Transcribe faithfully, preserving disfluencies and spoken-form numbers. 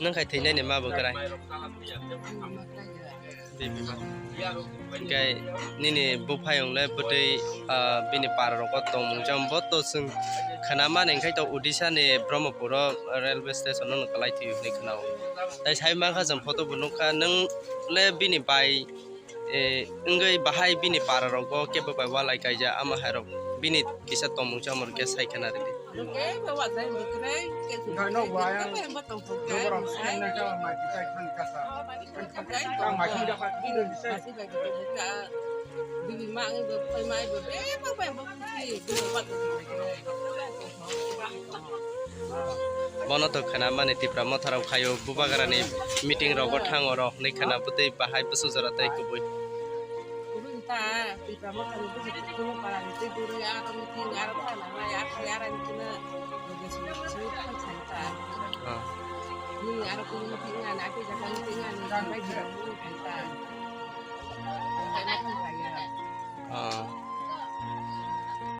Wngkha thwinani ma bwkrai. Bebima. Hingkhe nini buphayungle bwtwi, ah, bini pararok o tongmung cham bo to chwng khwnamani, hingkhe to Odisha ni Brahmapur o railway station o nwng kwlai thwiwi hwnwi khwnao. Tai sai mankha chwng photo bo nukha, nwng le bini bai, eh, wngwi bahai bini pararok o kebo bai walai kaijak, ama hairok bini kisa tongmung cham rok khe sai khwna rwdi. Hwnkhe bo wajai mwkhwrwi, khe Hwnkhe no waya. Khe bo tongthok khe Joborok sai. Khe no khe mai kitai khan kasa. Khe Kang mai sung jakha. Bini masi bai khe tongthok kha. Bini ma wngwi bo phai mai bo bebak bai bo khusi, bini wajai mwkhwrwi. Bono to khwnamani Tipra Motharok phaio Bubagrani meeting rogo thango rok hwnwi khwna bwtwi bahai bwswk jora tei kubui. Kubui ta Tipra Motharni bwswk kukumo parani tei bwrwi aro meeting aro khana nai akhai arani khwna loge simi simi thang sai ta. Ah. Nini aro kuno meeting ani akhai jaka meeting ani bai jora bwrwi khai ta. Khai ma thang khai ya. Ah.